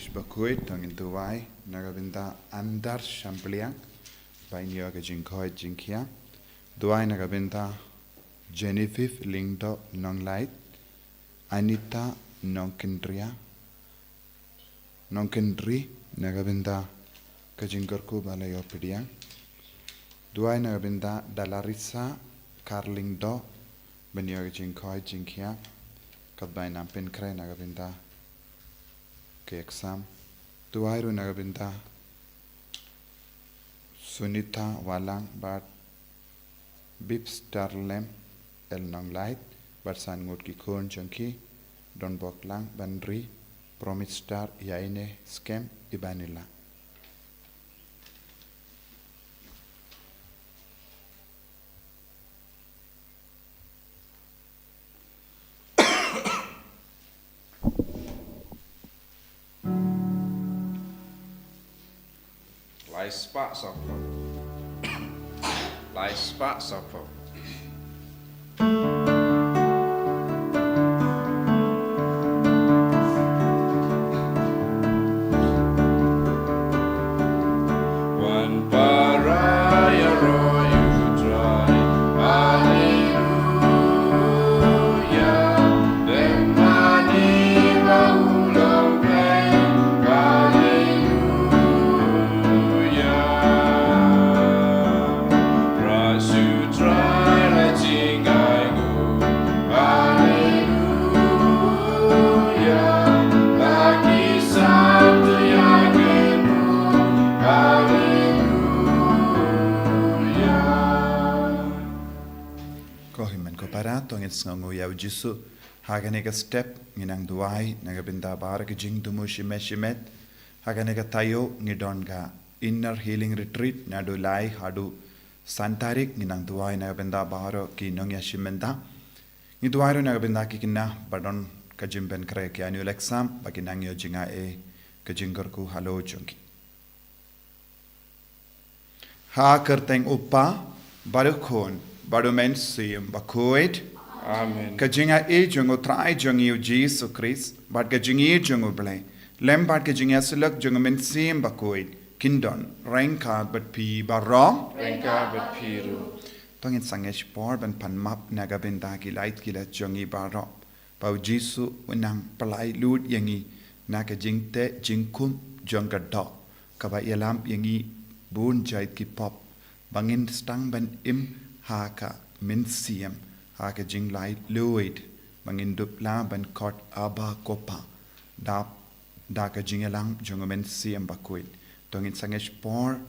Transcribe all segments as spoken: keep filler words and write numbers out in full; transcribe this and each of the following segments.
Bakhuid, to ngin duwai na ka bynta Andar Shampliang ba in ïoh ka jingkhoit jingkhiah. Duwai na ka bynta Genevieve Lyngdoh Nonglait, Anita Nongkyndria, Nongkyndri, na ka bynta ka jingkyrkhu ba la ïoh pdiang. Duwai na ka bynta Dalarisa Karlyngdoh ban ïoh ka jingkhoit jingkhiah. Katba in ym pynkhreh na ka bynta ka exam. Duwai ruh na ka bynta Sunita Walang bad Bipstar Lem, El Nonglait bad san ngut ki khun jong ki, Donbok Lang, Banri, Promise Star, Yaine, Skem, Ibanila. Lai spah sawphew. Lai spah sawphew. Wan para ïaroh ïa u Trai. Haleluya. Lem mane ba u long peng. Haleluya. Trai shu trai la jingai ngu. Haleluya. La ki san tu ya ke mu. Haleluya. Ko hynmen ko para, to ngin sngewnguh ïa u Jisu. Ha kane ka step ngin nang duwai na ka bynta baroh ki jingthmu shimet shimet. Ha kane ka taïew ngi don ka Inner Healing Retreat naduh lai haduh san tarik, ngin nang duwai na ka bynta baroh ki nongïashim bynta. Ngi duwai ruh na ka bynta ki khynnah ba don ka jingpynkhreh ki annual exam ba kin nang ïoh jingaiei ka jingkyrkhu halor jong ki. Ha ka kyrteng u Kpa, bad u Khun, bad u Mynsiem Bakhuid. Amen. Ka jingaiei jong u Trai jong ngi u Jisu Khrist, bad ka jingïeit jong u Blei, lem bad ka jingïasyllok jong u Mynsiem Bakhuid, kin don ryngkat bad phi baroh. Ryngkat bad phi ruh. To ngin sangeh shipor ban pan map na ka bynta ki lait ki lait jong ngi baroh. Ba u Jisu u nang pynlait lut ïa ngi na ka jingteh jingkhum jong ka doh, kaba ïalam ïa ngi bun jait ki pop, ba ngin sdang ban im ha ka mynsiem, ha ka jinglaitluid, ba ngin dup lah ban khot Abba Ko Pa, da, da ka jingïalang jong u Mynsiem Bakhuid. To ngin sangeh shipor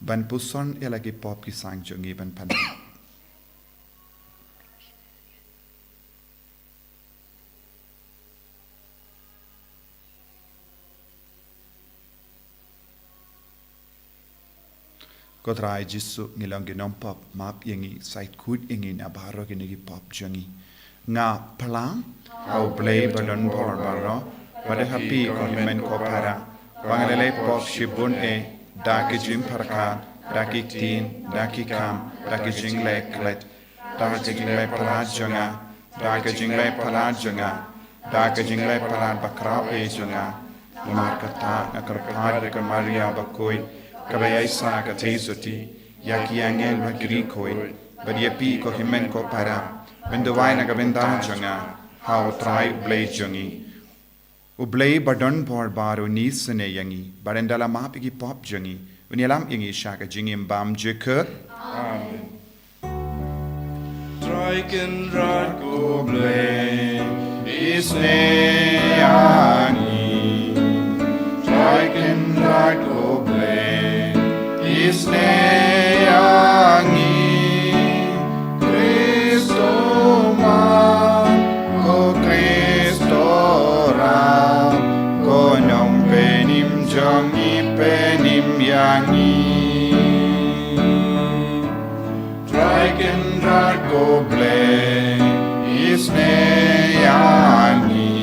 ban puson ïa la ki pop ki saiñ jong ngi ban pan. Ko Trai Jisu, ngi long ki nongpop, map ïa ngi, sait khuid ïa ngi na baroh kine ki pop jong ngi. Nga phla ha U Blei ba don bor baroh, bad ha phi ko hynmen ko para, ba nga la leh pop shibun eh, da ki jingpyrkhat, da ki ktien, da ki kam, da ki jingleh klet, da ka jingleh palat jong nga, da ka jingleh palat jong nga, da ka jingleh palat bakhraw eh jong nga. Namar kata nga kyrpad ïa ka Maria Bakhuid, kaba ïaishah ka theisotti, ïa ki angel bad ki riewkhuid, bad ïa phi ko hynmen ko para, ban duwai na ka bynta jong nga ha U Trai U Blei jong ngi. U Blei ba don bor baroh un isynei ïa ngi, bad un da la map ïa ki pop jong ngi, un ïalam ïa ngi sha ka jingim bymjukut. Amen. Trai Kynrad ko Blei, isynei ïa ngi. Trai Kynrad ko Blei, isynei ïa ngi. Khristomam, ko Khristorab, ko Nongpynim jong ngi, pynim ïa ngi. Trai Kynrad ko Blei, isynei ïa ngi.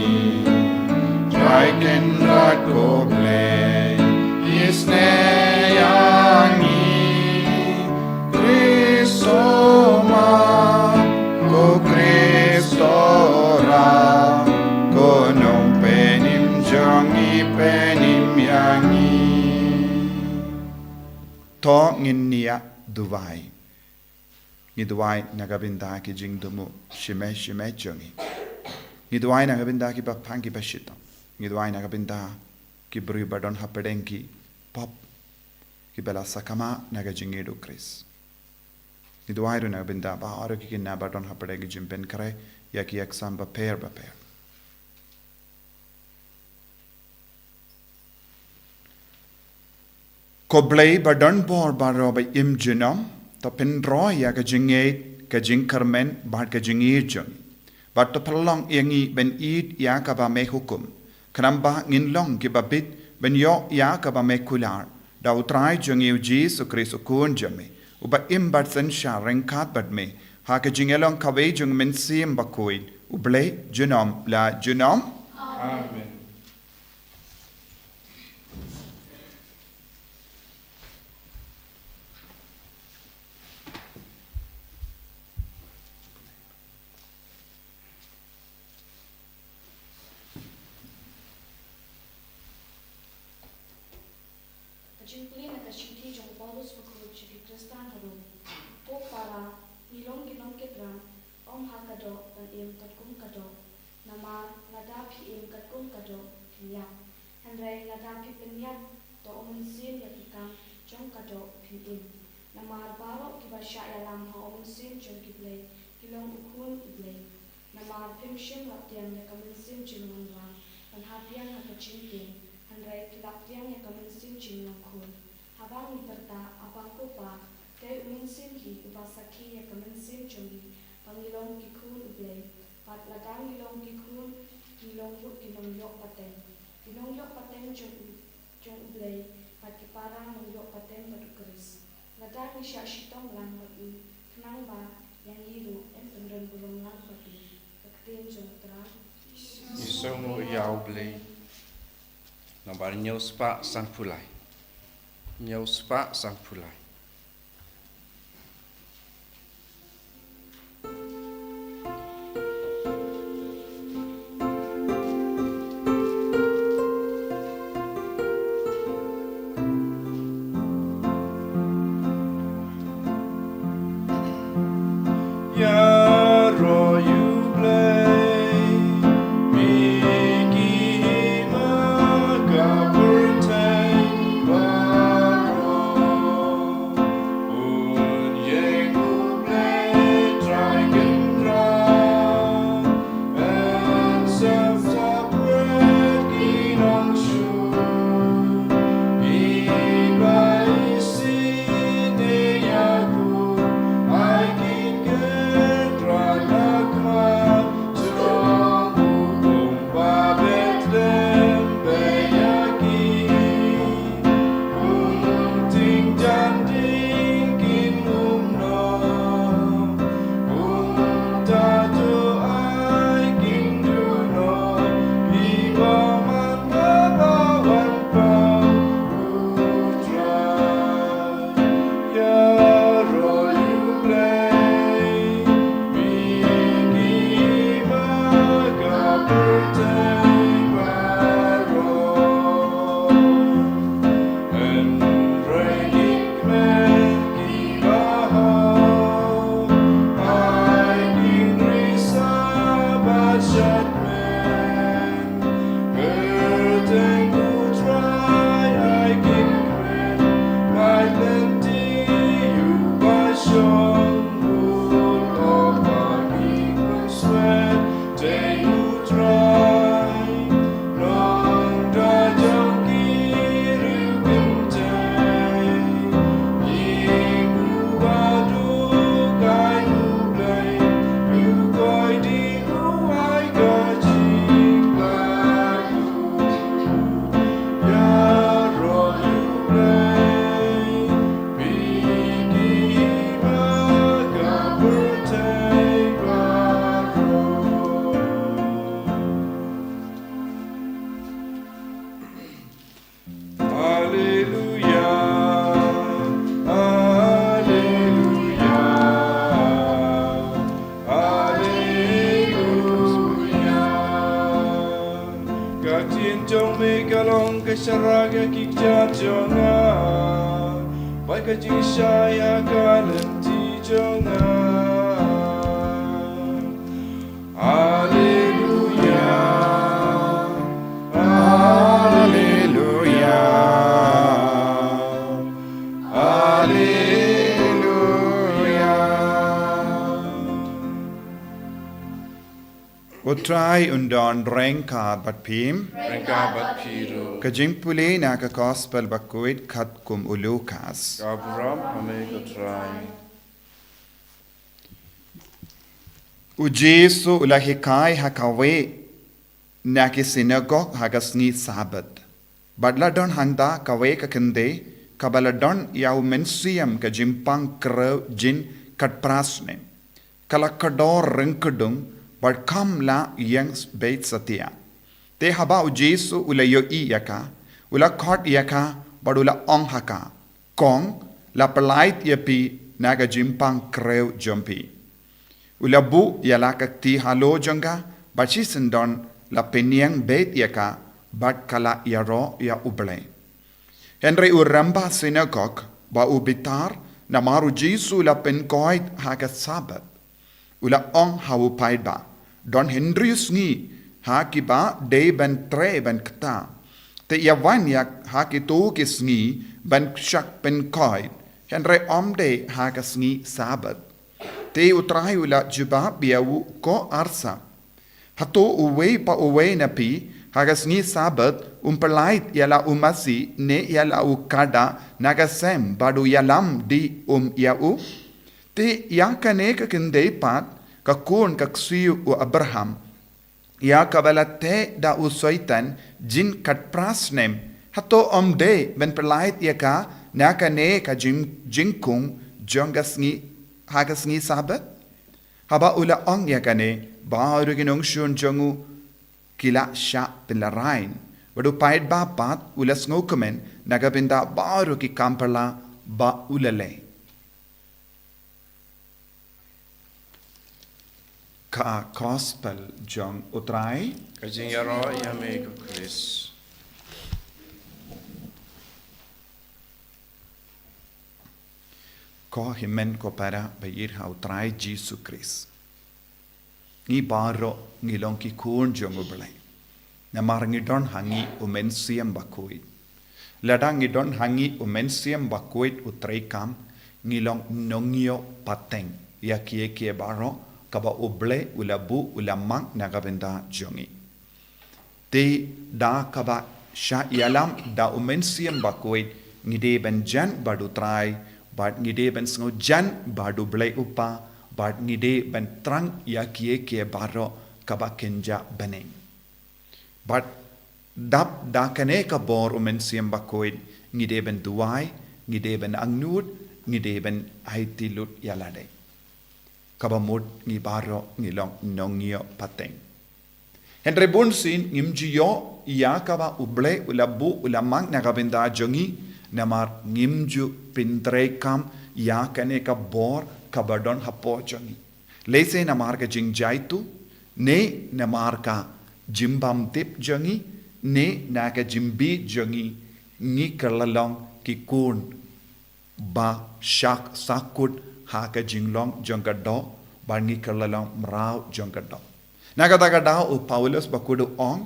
Trai Kynrad ko Blei, isynei ïa ngi. Khristomam, ko Khristorab, ko Nongpynim jong ngi, pyn ïa duwai. Ngi duwai na ka bynta ki jingthmu shime shime jong ngi. Ngi duwai na ka bynta kiba pang kiba shitom. Ngi duwai na ka bynta ki briew ba don hapdeng ki pop kiba la sakma na ka jingïeit u Khrist. Ngi duwai ruh na ka bynta baroh ki khynnah ba don hapdeng ki jingpynkhreh ïa ki exam bapher bapher. Ko Blei ba don bor baroh ba im junom, to pynroi ïa ka jingïeit, ka jingkyrmen bad ka jingïeit jong ngi. Bad to pynlong ïa ngi ban ïeit ïa kaba me hukum. Khnang ba ngin long kiba bit ban ïoh ïa kaba me kular da u Trai jong ngi u Jisu Khrist u Khun jong me, uba im bad synshar ryngkat bad me ha ka jingïalong kawei jong u Mynsiem Bakhuid, U Blei junom la junom. Amen. Ka jingpule na ka shithi jong u Paulus bakhuid sha ki Khristan ha Rom. Ko para, ngi long ki nongkit rang, ym ha ka doh ban im katkum ka doh. Namar lada phi im katkum ka doh phin ïap. Hynrei lada phi pynïap, to u Mynsiem ïa ki kam jong ka doh phin im. Namar baroh kiba shah ïalam ha u Mynsiem jong ki Blei, ki long u khun u Blei. Namar phim shym la pdiang ïa ka mynsiem jingwanrah ban hap biang ha ka jingtieng, hynrei phi la pdiang ïa ka mynsiem jinglong khun. Haba ngi pyrta, Abba, ko Pa, dei u Mynsiem hi uba sakhi ïa ka mynsiem jong ngi ba ngi long ki khun U Blei. Bad lada ngi long ki khun, ngi long ruh ki nongïoh pateng, ki nongïoh pateng jong U jong U Blei, bad ki para nongïoh pateng bad U Khrist. Lada ngi shah shitom lang bad u, khnang ba ïa ngi ruh yn pynrem burom lang bad u. Ka ktien jong U Trai. Ngi sngewnguh ïa U Blei. Nombar hynñiew spah sanphew lai. Hynñiew spah sanphew lai. Ïaroh ïa U Blei, phi ki hima ka pyrthei baroh. Un ïeng U Blei Trai Kynrad, yn sep sapret ki nongshoh, kiba isynei ïa u, ai ki kynrad na khmat jong u, kumba Bethlehem beiñ ïa ki. Kum thing janding kin ym noh, kumta to ai kin duh noh, kiba man la wan pang U Trai. Ïaroh ïa U Blei, phi ki hima ka pyrthei baroh. Hynrei ki kmen kiba hok, ai kin risa bad shad kmen. Kyrteng U Trai ai kin kmen, ai lynti uba shong, u lok ba ki khun swet. Dei U Trai, Nongda jong ki riew kynthei, ïing uba duk ai U Blei, u koit, u ai ka jingpynlong. Ïaroh ïa U Blei, phi ki hima ka pyrthei baroh. Haleluya, haleluya, haleluya. Ka ktien jong me ka long ka sharak ïa ki kjat jong nga, bad Ka jingshai ha ka lynti jong nga. Haleluya. Haleluya. Haleluya. U Trai un don ryngkat bad phi. Ryngkat bad phi ruh. Ka jingpule na ka Gospel bakhuid katkum u Lukas. Ka burom ha me ko Trai. U Jisu u la hikai ha kawei na ki sinagog ha ka sngi Sabbath. Bad la don hangta kawei ka kynthei kaba la don ïa u mynsiem ka jingpang khrew jin khatphra snem. Ka la kordor ryngkdung bad kam la ïeng beit satia. Te haba u Jisu u la ïohi ïa ka, u la khot ïa ka bad u la ong ha ka, kong, la pyllait ïa phi na ka jingpang khrew jong phi. U la buh ïa la ka kti halor jong ka, bad shisyndon la pynïeng beit ïa ka, bad ka la ïaroh ïa U Blei. Hynrei u rangbah sinagog ba u bitar namar u Jisu u la pynkoit ha ka Sabbath, u la ong ha u paidbah, don hynriew sngi ha kiba dei ban trei ban kta. Te ïa wan ïa ha kito ki sngi ban shah pynkoit, hynrei ym dei ha ka sngi Sabbath. Te u Trai u la jubab ïa u, ko arsap, hato uwei pa uwei na phi ha ka sngi Sabbath um pyllait ïa la u masi ne ïa la u kada na ka sem bad u ïalam, dei um ïa u? Te ïa kane ka kynthei pat, ka khun ka ksiew u Abraham, ïa kaba la teh da u Soitan jin khatphra snem, hato ym dei ban pyllait ïa ka na kane ka jing, jingkhung jong ka sngi, ha ka sngi Sabbath? Haba u la ong ïa kane, baroh ki nongshun jong u ki la shah pynlehrain. Bad u paidbah pat u la sngewkmen na ka bynta baroh ki kam phylla ba u la leh. Ka Gospel jong u Trai. Ka jingïaroh ïa me ko Khrist. Ko hynmen ko para ba ïeit ha u Trai Jisu Khrist. Ngi baroh ngi long ki khun jong u Blei. Namar ngi don ha ngi u Mynsiem Bakhuid. Lada ngi don ha ngi u Mynsiem Bakhuid u treikam, ngi long nongïoh pateng ïa kiei kiei baroh kaba u Blei u la buh u la mang na ka bynta jong ngi. Te da kaba shah ïalam da u Mynsiem Bakhuid, ngi dei ban jan bad u Trai, bad ngi dei ban sngewjan bad u Blei u Kpa, bad ngi dei ban thrang ïa kiei kiei baroh kaba kynja bneng. Bad dap da kane ka bor u Mynsiem Bakhuid, ngi dei ban duwai, ngi dei ban angnud, ngi dei ban aiti lut ïa lade. Kaba mut ngi baroh ngi long nongïoh pateng. Hynrei bunsien ngim ju ïoh ïa kaba u Blei u la buh u la mang na ka bynta jong ngi, namar ngim ju pyntreikam ïa kane ka bor kaba don hapoh jong ngi. Lehse namar ka jingjaitu, ne namar ka jingbymtip jong ngi, ne na ka jingbieit jong ngi, ngi kylla long ki khun ba shah sahkut ha ka jinglong jong ka doh, ba ngi kylla long mraw jong ka doh. Na kata ka daw u Paulus bakhuid u ong,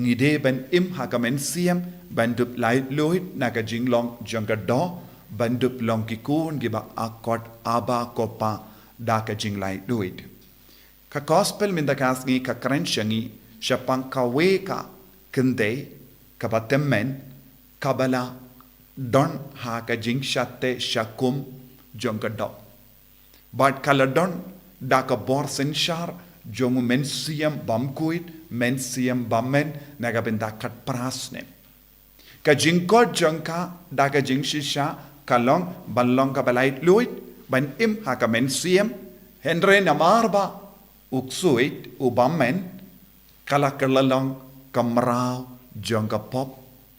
ngi dei ban im ha ka mynsiem, ban dup laitluid na ka jinglong jong ka doh, ban dup long ki khun kiba akot Abba ko Pa da ka jinglaitluid. Ka Gospel mynta ka sngi ka kren sha ngi shaphang kawei ka kynthei kaba tymmen, kaba la don ha ka jingshah teh shah kum jong ka doh. Bad ka la don da ka bor synshar jong u Mynsiem Bakhuid, Mynsiem Bymmen na ka bynta khatphra snem. Ka jingkhot jong ka da ka jingshisha ka long ban long kaba laitluid, ban im ha ka mynsiem, hynrei namar ba u ksuid u bymmen, ka la kylla long ka mraw jong ka pop,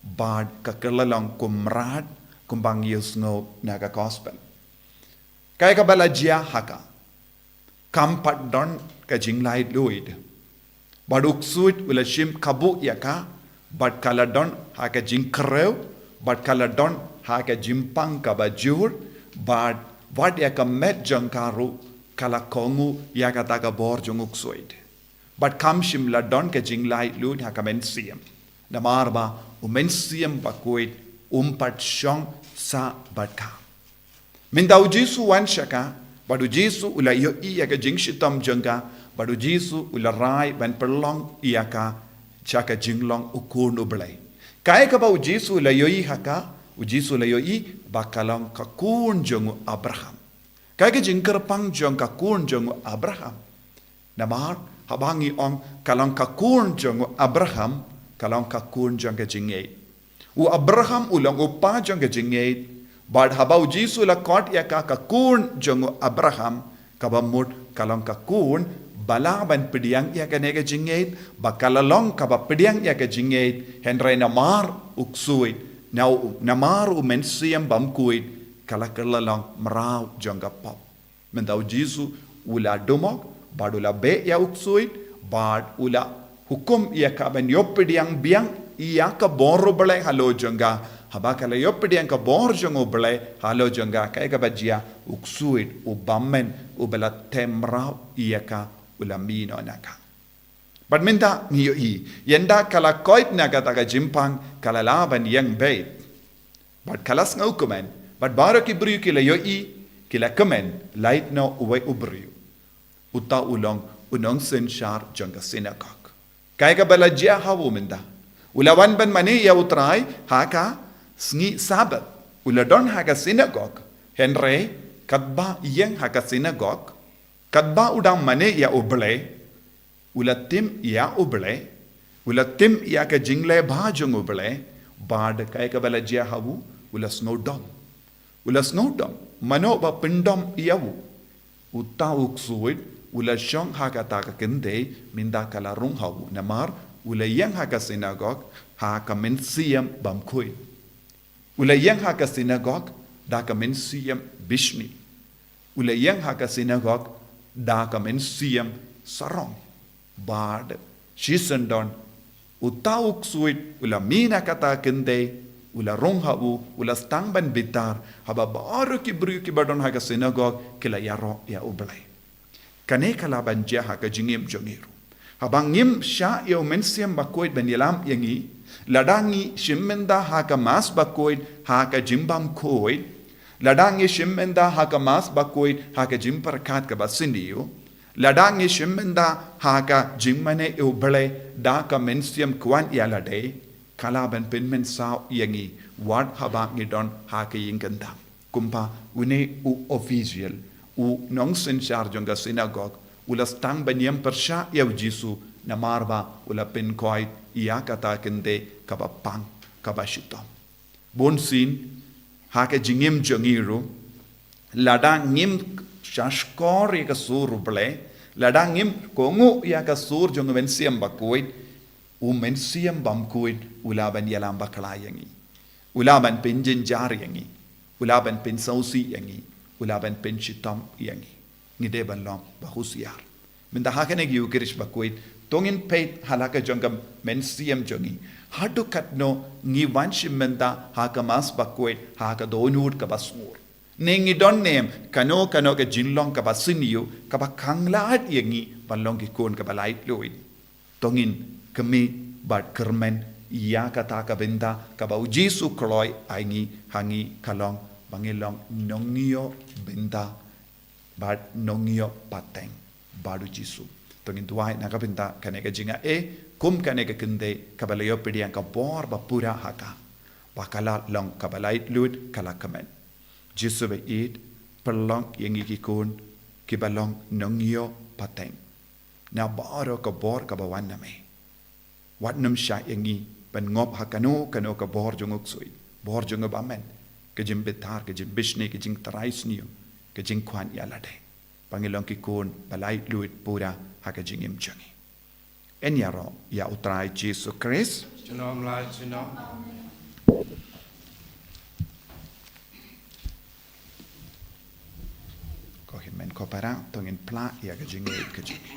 bad ka kylla long kum mrad, kumba ngi ïohsngew na ka Gospel. Kaei kaba la jia ha ka? Kam pat don ka jinglaitluid. Bad u ksuid u la shim kabu ïa ka, bad ka la don ha ka jingkhrew, bad ka la don ha ka jingpang kaba jur, bad wat ïa ka met jong ka ruh ka la kohnguh ïa kata ka bor jong u ksuid. Bad kam shym la don ka jinglaitluid ha ka mynsiem. Namar ba u mynsiem bakhuid um pat shong sah bad ka. Mynta u Jisu u wan sha ka, bad u Jisu u la ïohi ïa ka jingshitom jong ka, bad u Jisu u la rai ban pynlong ïa ka sha ka jinglong u khun u Blei. Kaei kaba u Jisu u la ïohi ha ka, u Jisu u la ïohi ba ka long ka khun jong u Abraham. Kaei ka jingkyrpang jong ka khun jong u Abraham? Namar haba ngi ong ka long ka khun jong u Abraham, ka long ka khun jong ka jingngeit. U Abraham u long u kpa jong ka jingngeit. Bad haba u Jisu u la khot ïa ka ka khun jong u Abraham, kaba mut ka long ka khun ba lah ban pdiang ïa kane ka jingngeit, ba ka la long kaba pdiang ïa ka jingngeit, hynrei namar u ksuid, na u, namar u mynsiem bymkhuid, ka la kylla long mraw jong ka pop. Mynta u Jisu u la dumok, bad u la beh ïa u ksuid, bad u la hukum ïa ka ban ïoh pdiang biang ïa ka bor u Blei halor jong ka. Haba ka la ïoh pdiang ka bor jong u Blei halor jong ka, kaei kaba jia? U ksuid u bymmen, uba la them mraw ïa ka, u la mih noh na ka. Bad mynta ngi ïohi, ynda ka la koit na kata ka jingpang, ka la lah ban ïeng beit. Bad ka la sngewkmen, bad baroh ki briew ki la ïohi, ki la kmen, lait noh uwei u briew. Uta u long u nongsynshar jong ka synagog. Kaei kaba la jia ha u mynta? U la wan ban mane ïa u Trai ha ka sngi Sabbath. U la don ha ka synagog. Hynrei katba ïeng ha ka synagog, katba u dang mane ïa u Blei, u la tim ïa u Blei, u la tim ïa ka jingleh bha jong u Blei, bad kaei kaba la jia ha u? U la sngewdom. U la sngewdom, mano ba pyndom ïa u? Uta u ksuid u la shong ha kata ka kynthei, mynta ka la rung ha u, namar u la ïeng ha ka synagog ha ka mynsiem bymkhuid. U la ïeng ha ka synagog da ka mynsiem bishni. U la ïeng ha ka synagog da ka mynsiem sarong. Bad shisyndon uta u ksuid u la mih na kata ka kynthei, u la rung ha u, u la sdang ban bitar, haba baroh ki briew kiba don ha ka synagog ki la ïaroh ïa u Blei. Kane ka lah ban jia ha ka jingim jong ngi ruh. Haba ngim shah ïa u Mynsiem Bakhuid ban ïalam ïa ngi, lada ngi shim bynta ha ka Mass Bakhuid ha ka jingbymkhuid, lada ngi shim bynta ha ka Mass Bakhuid ha ka jingpyrkhat kaba sniew, lada ngi shim bynta ha ka jingmane ïa u Blei da ka mynsiem kwah ïa lade, ka lah ban pynmynsaw ïa ngi wat haba ngi don ha ka ïing kyndang. Kumba une u official, u nongsynshar jong ka synagog, u la sdang ban ïam pyrshah ïa u Jisu, namar ba u la pynkoit ïa kata ka kynthei kaba pang, kaba shitom. Bunsien ha ka jingim jong ngi ruh, lada ngim shahshkor ïa ka sur u Blei, lada ngim kohnguh ïa ka sur jong u Mynsiem Bakhuid, u Mynsiem Bymkhuid u lah ban ïalam bakla ïa ngi. U lah ban pynjynjar ïa ngi. U lah ban pynsngewsih ïa ngi. U lah ban pynshitom ïa ngi. Ngi dei ban long ba husiar. Mynta ha kane ka Ïukharist Bakhuid, to ngin peit ha la ka jong ka mynsiem jong ngi, haduh katno ngi wan shim bynta ha ka Mass Bakhuid ha ka dohnud kaba sngur. Ne ngi don ne em kano kano ka jinglong kaba sniew kaba khanglad ïa ngi ban long ki khun kaba laitluid. To ngin khmih bad kyrmen ïa kata ka bynta kaba u Jisu u kloi ai ngi, ha ngi ka long ba ngin long nongïoh bynta bad nongïoh pateng bad u Jisu. To ngin duwai na ka bynta kane ka jingaiei, kum kane ka kynthei kaba la ïoh pdiang ka bor ba pura ha ka, ba ka la long kaba laitluid, ka la kmen. Jisu ba ïeit, pynlong ïa ngi ki khun kiba long nongïoh pateng na baroh ka bor kaba wan na me. Wat nym shah ïa ngi ban ngop ha kano kano ka bor jong u ksuid, bor jong u bymmen, ka jingbitar, ka jingbishni, ka jingtrai sniew, ka jingkwah ïa lade. Ba ngin long ki khun ba laitluid pura ha ka jingim jong ngi. Ngin ïaroh ïa u Trai Jisu Khrist. Junom la junom. Ko hynmen ko para, to ngin phla ïa ka jingngeit ka jong ngi.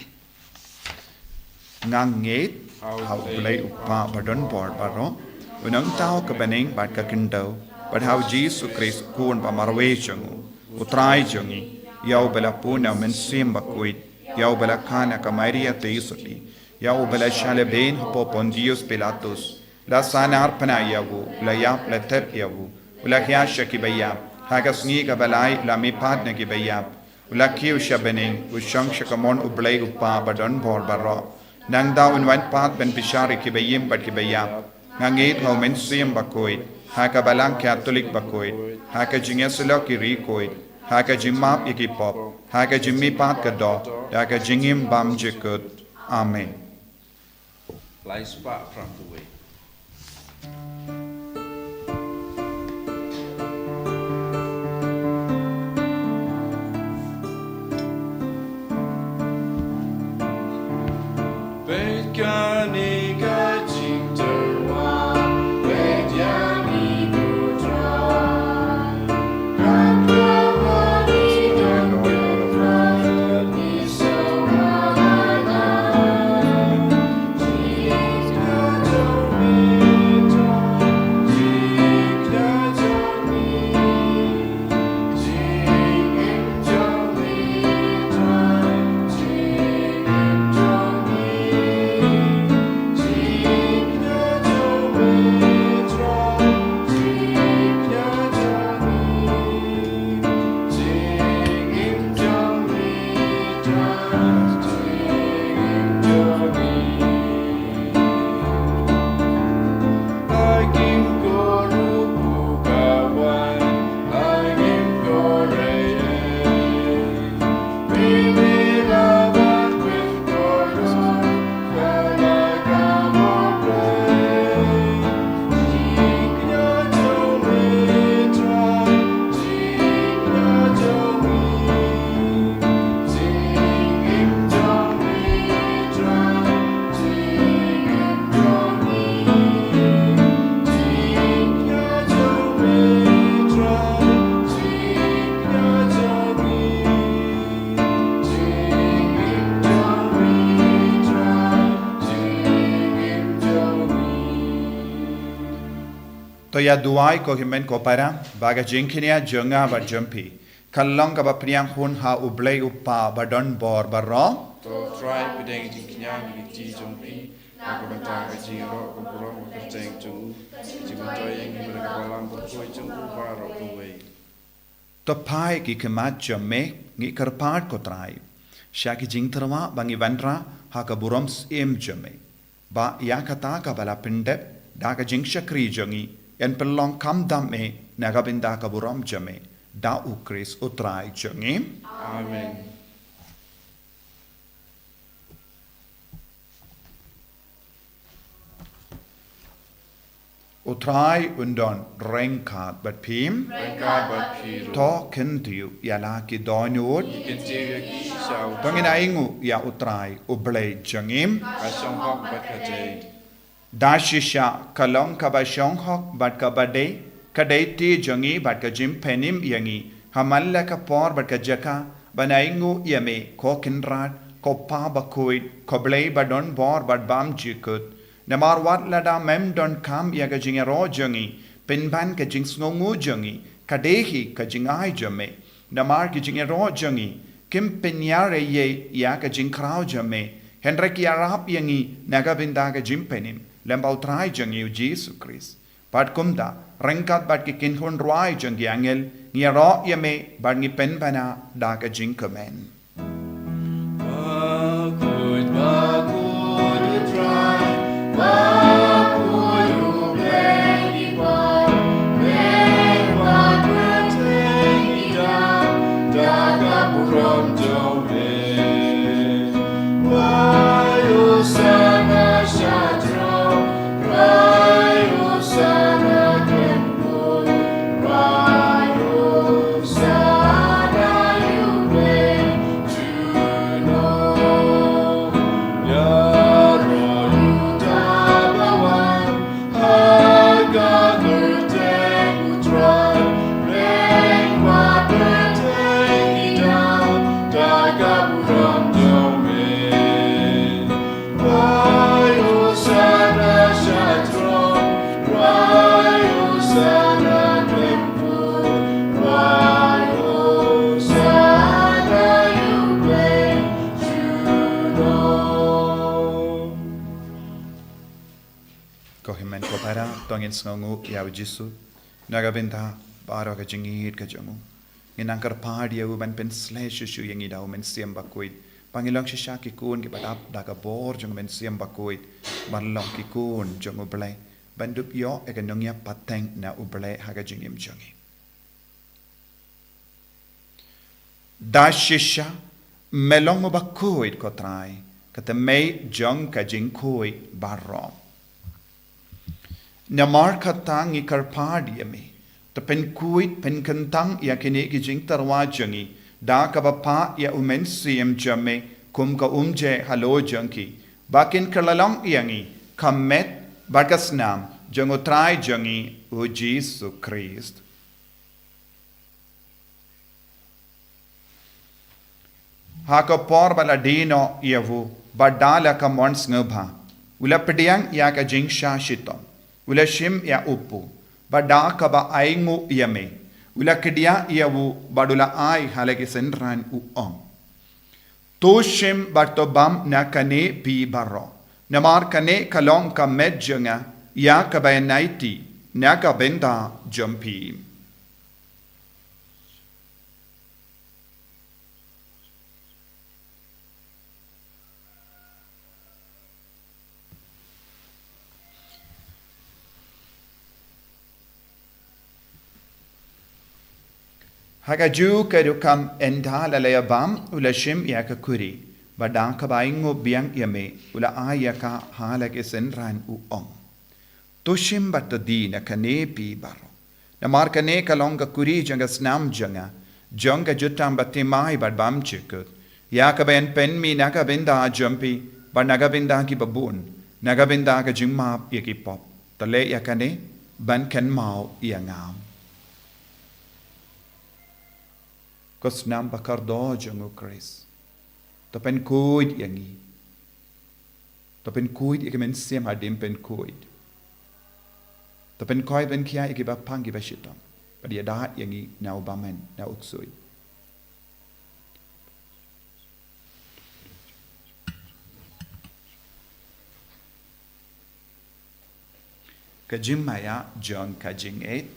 Nga ngeit ha u Blei u Kpa badonbor baroh, u nongthaw ka bneng bad ka khyndew, bad ha u Jisu Khrist u Khun ba marwei jong u, u Trai jong ngi, ïa uba la pun na u Mynsiem Bakhuid, ïa uba la kha na ka Maria Theisotti, ïa uba la shah lehbeiñ hapoh Pontius Pilatus, la sahnarphna ïa u, la ïap, la thep ïa u, u la hiar sha kiba ïap, ha ka sngi kaba lai u la mihpat na kiba ïap, u la kiew sha bneng, u shong sha kamon u Blei u Kpa ba don bor baroh. Nangta un wan pat ban bishar ïa kiba im bad kiba ïap. Nga ngeit ha u Mynsiem Bakhuid, ha ka Balang Katholik Bakhuid, ha ka jingïasyllok ki riewkhuid, ha ka jingmap ïa ki pop, ha ka jingmihpat ka doh, ha ka jingim bymjukut. Amen. Lai spah phra phew wei. To ïa duwai ko hynmen ko para, ba ka jingkñia jong nga bad jong phi kan long kaba pdiang hun ha u Blei u Kpa ba don bor baroh. To Trai, pdiang jingkñia ha ki kti jong phi, ha ka bynta ka jingïaroh ka burom ka kyrteng jong u, ka jingmyntoi ïa ngi na ka Balang Bakhuid jong u baroh kawei. To phai ki khmat jong me, ngi kyrpad ko Trai, sha ki jingtyrwa ba ngi wanrah ha ka burom syiem jong me. Ba ïa kata kaba la pyndep da ka jingshakri jong ngi, yn pynlong kham dam eh na ka bynta ka burom jong me, da u Khrist u Trai jong ngi. Amen. U Trai un don ryngkat bad phi. Ryngkat bad phi ruh. To kyntiew ïa la ki dohnud. Ngi kyntiew ïa ki shisha. To ngin ainguh ïa u Trai u Blei jong ngi. Ka shong hok bad ka dei. Da shisha ka long kaba shong hok bad kaba dei, ka dei te jong ngi bad ka jingpynim ïa ngi ha man la ka por bad ka jaka ban ainguh ïa me, ko Kynrad, ko Pa Bakhuid, ko Blei ba don bor bad bymjukut. Namar wat lada mem donkam ïa ka jingïaroh jong ngi, pynban ka jingsngewnguh jong ngi ka dei hi ka jingai jong me. Namar ki jingïaroh jong ngi kim pynïarei ei ïa ka jingkhraw jong me, hynrei ki ïarap ïa ngi na ka bynta ka jingpynim lem bad u Trai jong ngi u Jisu Khrist. Bad kumta, ryngkat bad ki kynhun rwai jong ki angel, ngi ïaroh ïa me bad ngi pynbna da ka jingkmen. To ngin sngewnguh ïa u Jisu na ka bynta baroh ka jingïeit ka jong u. Ngin nang kyrpad ïa u ban pynsleh shuh shuh ïa ngi da u Mynsiem Bakhuid, ba ngin long shisha ki khun kiba dap da ka bor jong u Mynsiem Bakhuid, ban long ki khun jong u Blei, ban dup ïoh ïa ka nongïap pateng na u Blei ha ka jingim jong ngi. Da shisha me long uba khuid, ko Trai, ka tymmen jong ka jingkhuid baroh. Namar kata ngi kyrpad ïa me, to pynkhuid pynkyntang ïa kine ki jingtyrwa jong ngi da kaba phah ïa u Mynsiem jong me kum ka umjai halor jong ki, ba kin kylla long ïa ngi ka met bad ka snam jong u Trai jong ngi u Jisu Khrist. Ha ka por ba la die noh ïa u, bad da la ka mon sngewbha, u la pdiang ïa ka jingshah shitom, u la shim ïa u kpu, bad da kaba ainguh ïa me, u la kdiah ïa u bad u la ai ha la ki synran, u ong: To shim bad to bam na kane phi baroh, namar kane ka long ka met jong nga ïa kaba ïaid na ka bynta jong phi. Ha kajuh ka rukom, ynda la ïa bam, u la shim ïa ka khuri, bad da kaba ainguh biang ïa me, u la ai ïa ka ha la ki synran, u ong: To shim bad to die na kane phi baroh, namar kane ka long ka khuri jong ka snam jong nga, jong ka jutang bathymmai bad bymjukut, ïa kaba ïaid pynmih na ka bynta jong phi bad na ka bynta kiba bun, na ka bynta ka jingmap ïa ki pop. To leh ïa kane ban kynmaw ïa nga. Ko snam ba kordor jong u Khrist, to pynkhuid ïa ngi. To pynkhuid ïa ki mynsiem hadien pynkhuid. To pynkhuid, pynkhia ïa kiba pang, kiba shitom, bad ïada ïa ngi na u bymman, na u ksuid. Ka jingmaïa jong ka jingïeit.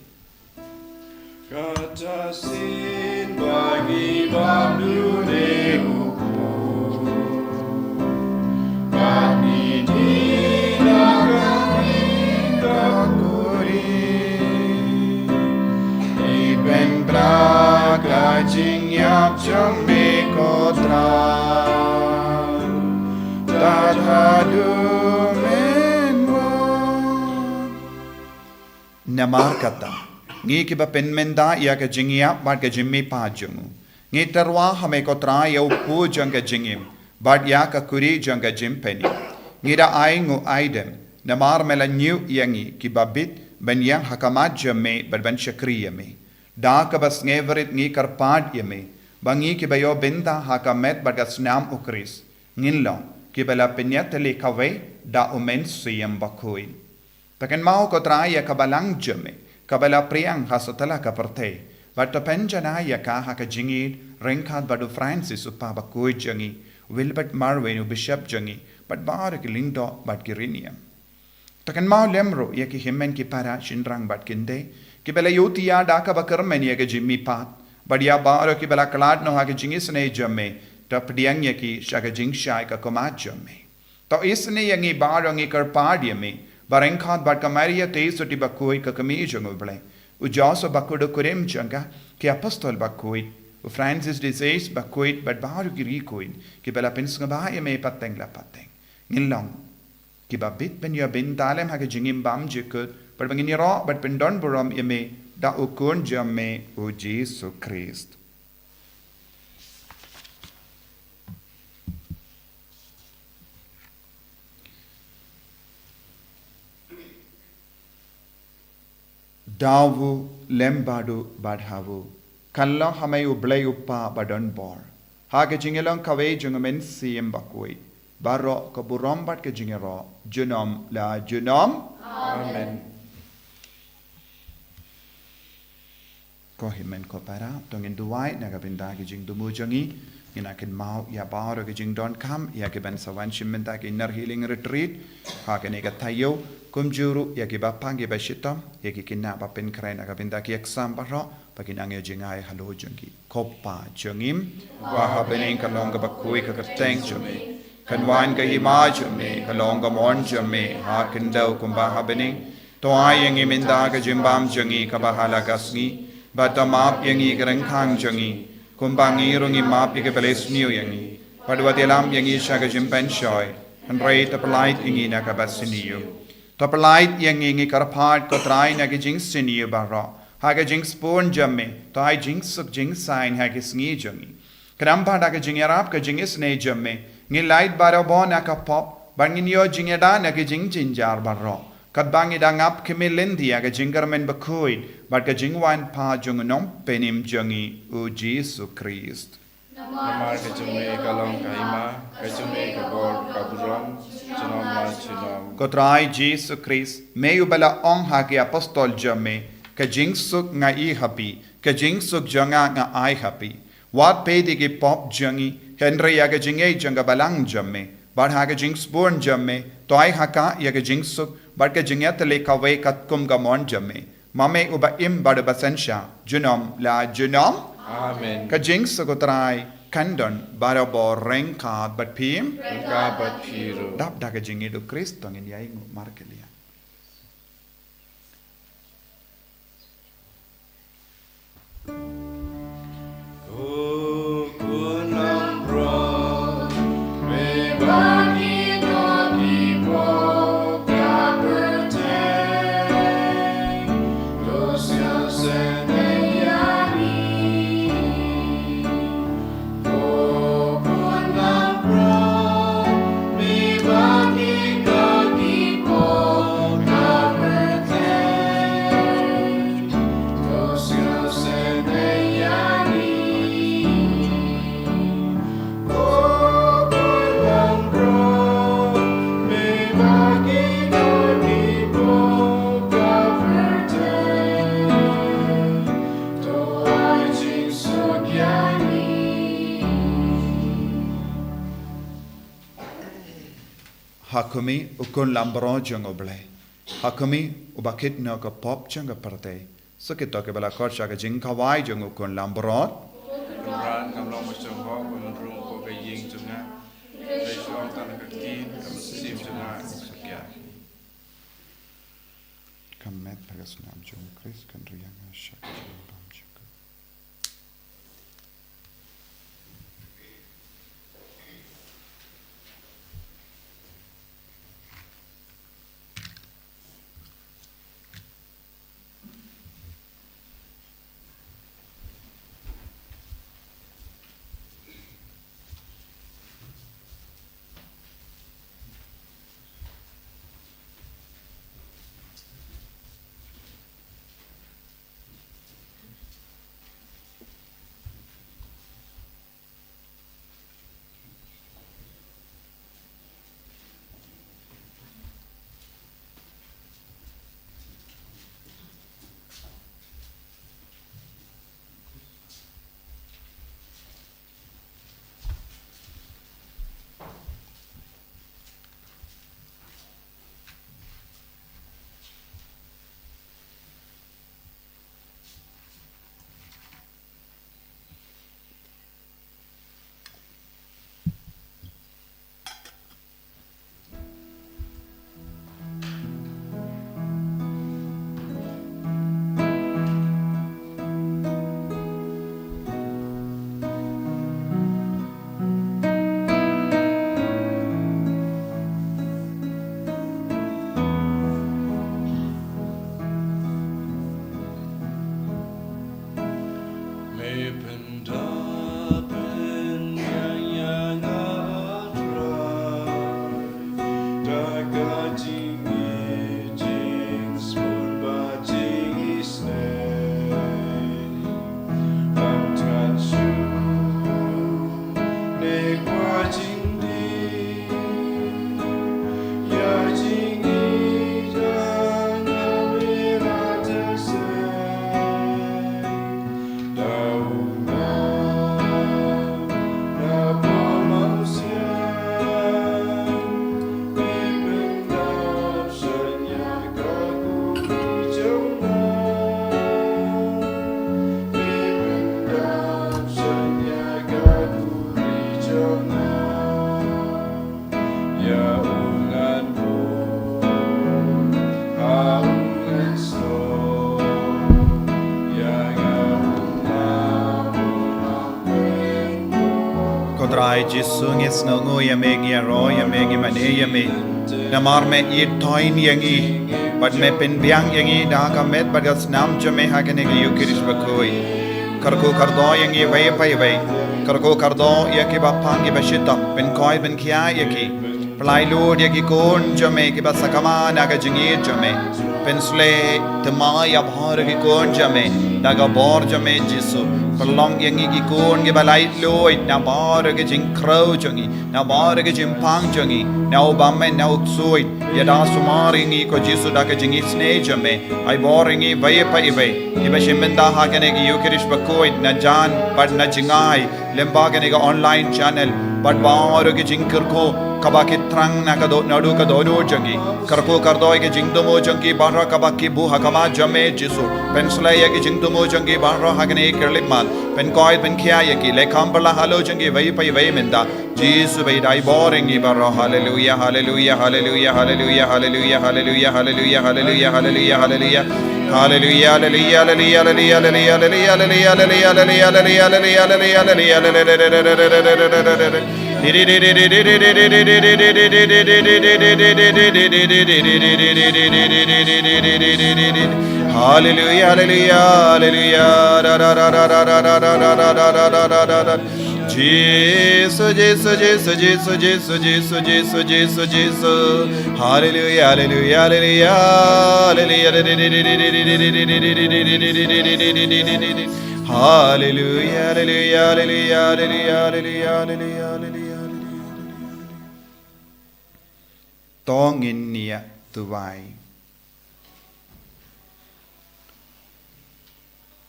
Kata shisien ba ngi bam lune u kpu, ba ngi die na kane ka khuri, ngi pynbna ka jingïap jong me, ko Trai, tad haduh men wan. Namar kata, ngi kiba pynmynta ïa ka jingïap bad ka jingmihpat jong u, ngi tyrwa ha me, ko Trai, ïa u kpu jong ka jingim bad ïa ka khuri jong ka jingpynim. Ngi da ainguh aidem namar me la ñiew ïa ngi kiba bit ban ïeng ha khmat jong me bad ban shakri ïa me. Da kaba sngewrit ngi kyrpad ïa me, ba ngi kiba ïoh bynta ha ka met bad ka snam u Khrist, ngin long kiba la pynïatylli kawei da u Mynsiem Bakhuid. To kynmaw, ko Trai, ïa ka balang jong me kaba la phriang ha satlak ka pyrthei, bad to pynjanai ïa ka ha ka jingïeit ryngkat bad u Francis, u Papa bakhuid jong ngi, u Wilbert Marweiñ, u Bishop jong ngi, bad baroh ki lyngdoh bad ki riewniam. To kynmaw lem ruh ïa ki hynmen ki para, shynrang bad kynthei, kiba la ïohthiah da kaba kyrmen ïa ka jingmihpat, bad ïa baroh kiba la khlad noh ha ka jingisynei jong me. To pdiang ïa ki sha ka jingshai ka khmat jong me. To isynei ïa ngi baroh, ngi kyrpad ïa me, ba ryngkat bad ka Maria Theisotti bakhuid, ka Kmie jong u Blei, u Joseph bakhuid, u kurim jong ka, ki apostol bakhuid, u Francis de Sales bakhuid, bad baroh ki riewkhuid kiba la pynsngewbha ïa me pateng la pateng, ngin long kiba bit ban ïoh bynta lem ha ka jingim bymjukut, bad ba ngin ïaroh bad pyndonburom ïa me da u Khun jong me, u Jisu Khrist. Da u, lem bad u, bad ha u, kan long ha me U Blei U Kpa badonbor, ha ka jingïalong kawei jong U Mynsiem Bakhuid, baroh ka burom bad ka jingïaroh, junom la junom. Amen. Ko hynmen ko para, to ngin duwai na ka bynta ki jingthmu jong ngi. Ngin ïa kynmaw ïa baroh ki jingdonkam ïa kiban sa wan shim bynta ki Inner Healing Retreat ha kane ka taïew, kumjuh ruh ïa ki bapang ki bashitom, ïa ki khynnah ba pynkhreh na ka bynta ki exam baroh, ba kin nang ïoh jngai halor jong ki. Ko Pa jong ngi, uba ha bneng, ka long kaba khuid ka kyrteng jong me. Kan wan ka hima jong me, ka long ka mon jong me ha khyndew kumba ha bneng. To ai ïa ngi mynta ka jingbam jong ngi kaba ha la ka sngi. Bad to map ïa ngi ki ryngkang jong ngi, kumba ngi ruh ngi map ïa kiba la isniew ïa ngi. Bad wat ïalam ïa ngi sha ka jingpynshoi, hynrei to pyllait ïa ngi na kaba sniew. To pyllait ïa ngi, ngi kyrpad, ko Trai, na ki jingsniew baroh. Ha ka jingsbun jong me, to ai jingsuk jingsaiñ ha ki sngi jong ngi. Khnang ba da ka jingïarap ka jingisynei jong me, ngin lait barabor na ka pop, bad ngin ïoh jingïada na ki jingjynjar baroh. Katba ngi dang ap khmih lynti ïa ka jingkyrmen bakhuid bad ka jingwan pat jong u Nongpynim jong ngi, u Jisu Khrist. Namar ka jong me ka long ka hima, ka jong me ka bor ka burom, junom la junom. Ko Trai Jisu Khrist, me uba la ong ha ki apostol jong me, ka jingsuk nga ai ha phi, ka jingsuk jong nga nga ai ha phi. Wat peit ïa ki pop jong ngi, hynrei ïa ka jingngeit jong ka balang jong me. Bad ha ka jingsbun jong me, to ai ha ka ïa ka jingsuk bad ka jingïatylli kawei katkum ka mon jong me. Ma me uba im bad uba synshar, junom la junom. Amen. Ka jingsuk u Trai kan don barabor ryngkat bad phi. Ryngkat bad phi ruh. Dap da ka jingïeit u Khrist, to ngin ïainguh markylliang. Ha khmih, u khun langbrot jong U Blei. Ha khmih, uba kit noh ka pop jong ka pyrthei. Sa kito kiba la khot sha ka jingkhawai jong u khun langbrot. Ko Kynrad, ngam long ba shong hok ban rung hapoh ka ïing jong nga. Hynrei shu ong tang ka ktien, ka mynsiem jong nga kan sa kiar. Ka met bad ka snam jong u Khrist kan ri ïa nga sha ka jingbam jong ka. Trai Jisu, ngi sngewnguh ïa me, ngi ïaroh ïa me, ngi mane ïa me. Namar me ïeit toiñ ïa ngi bad me pynbiang ïa ngi da ka met bad ka snam jong me ha kane ka Ïukharist bakhuid. Kyrkhu kyrdoh ïa ngi iwei pa iwei. Kyrkhu kyrdoh ïa kiba pang, kiba shitom, pynkoit pynkhia ïa ki. Pynlait lut ïa ki khun jong me kiba sakma na ka jingïeit jong me. Pynsleh thymmai ïa baroh ki khun jong me da ka bor jong me Jisu. Pynlong ïa ngi ki khun kiba lait luid na baroh ki jingkhrew jong ngi, na baroh ki jingpang jong ngi, na u bymman, na u ksuid. Ïada sumar ïa ngi ko Jisu da ka jingisynei jong me. Ai bor ïa ngi iwei pa iwei kiba shim bynta ha kane ka Ïukharist bakhuid, na jan bad na jngai lyngba kane ka online channel, bad baroh ki jingkyrkhu kaba ki thrang na ka dohnud, naduh ka dohnud jong ki. Kyrkhu kyrdoh ïa ki jingthmu jong ki baroh kaba ki buh ha khmat jong me Jisu. Pynsleh ïa ki jingthmu jong ki baroh ha kane ka khyllipmat. Pynkoit pynkhia ïa ki. Leh kham pynlah halor jong ki iwei pa iwei mynta. Jisu ba ïeit, ai bor ïa ngi baroh. Haleluia, haleluia, haleluia, haleluia, haleluia, haleluia, haleluia, haleluia, haleluia, haleluia. Haleluia, haleluia, haleluia, haleluia, haleluia, haleluia, haleluia, haleluia, haleluia, haleluia, haleluia, haleluia, haleluia. Haleluia, haleluia, haleluia, haleluia. Jisu, Jisu, Jisu, Jisu, Jisu, Jisu, Jisu, Jisu, Jisu. Haleluia, haleluia, haleluia, haleluia. Haleluia, haleluia, haleluia, haleluia, haleluia, haleluia, haleluia. To ngin ïa duwai.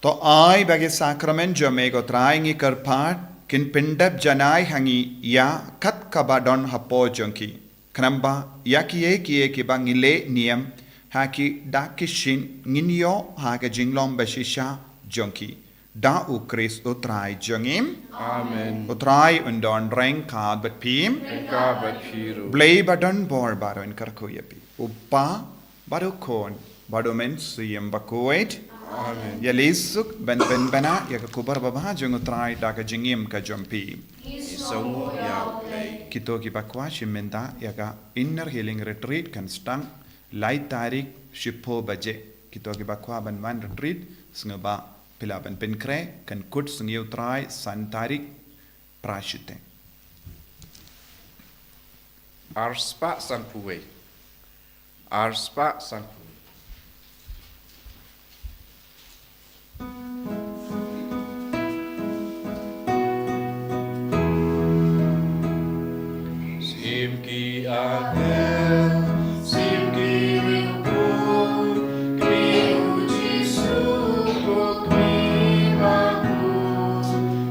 To ai ba ki sakramen jong me ko Trai ngi kyrpad kin pyndep janai ha ngi ïa kat kaba don hapoh jong ki. Khnang ba ïa kiei kiei kiba ngi leh niam ha ki dak ki shin ngin ïoh ha ka jinglong bashisha jong ki. Da U Khrist U Trai jong ngi. Amen. U Trai un don ryngkat bad phi. Ryngkat bad phi ruh. Blei ba don bor baroh un kyrkhu ïa phi. U Kpa bad U Khun bad U Mynsiem Bakhuid. Amen. Ïa lei suk ban pynbna ïa ka khubor babha jong U Trai da ka jingim ka jong phi. Ngi sngewnguh ïa U Blei. Kito kiba kwah shim bynta ïa ka Inner Healing Retreat kan sdang lai tarik shiphew baje. Kito kiba kwah ban wan retreat, sngewbha phi lah ban pynkhreh, kan kut sngi U Trai san tarik phra shiteng. Arspah sanphew wei. Arspah sanphew wei. Sim ki angel, sim ki riewkhuid, kmie U Jisu ko kmie bakhuid.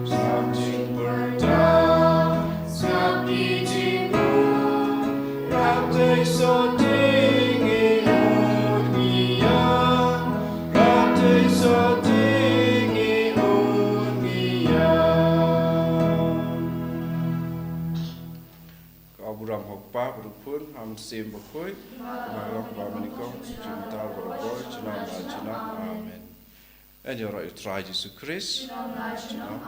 Sngap jingpyrta, sngap ki jingmut, rap tei sohting ngi ud ngi ïa, rap tei sohting ngi ud ngi ïa. Ka burom ha U Kpa bad U Khun, ha U Mynsiem Bakhuid, kumba long ha kaba mynnyngkong, mynta bad baroh, junom la junom. Amen. Yn ïaroh ïa U Trai Jisu Khrist. Junom.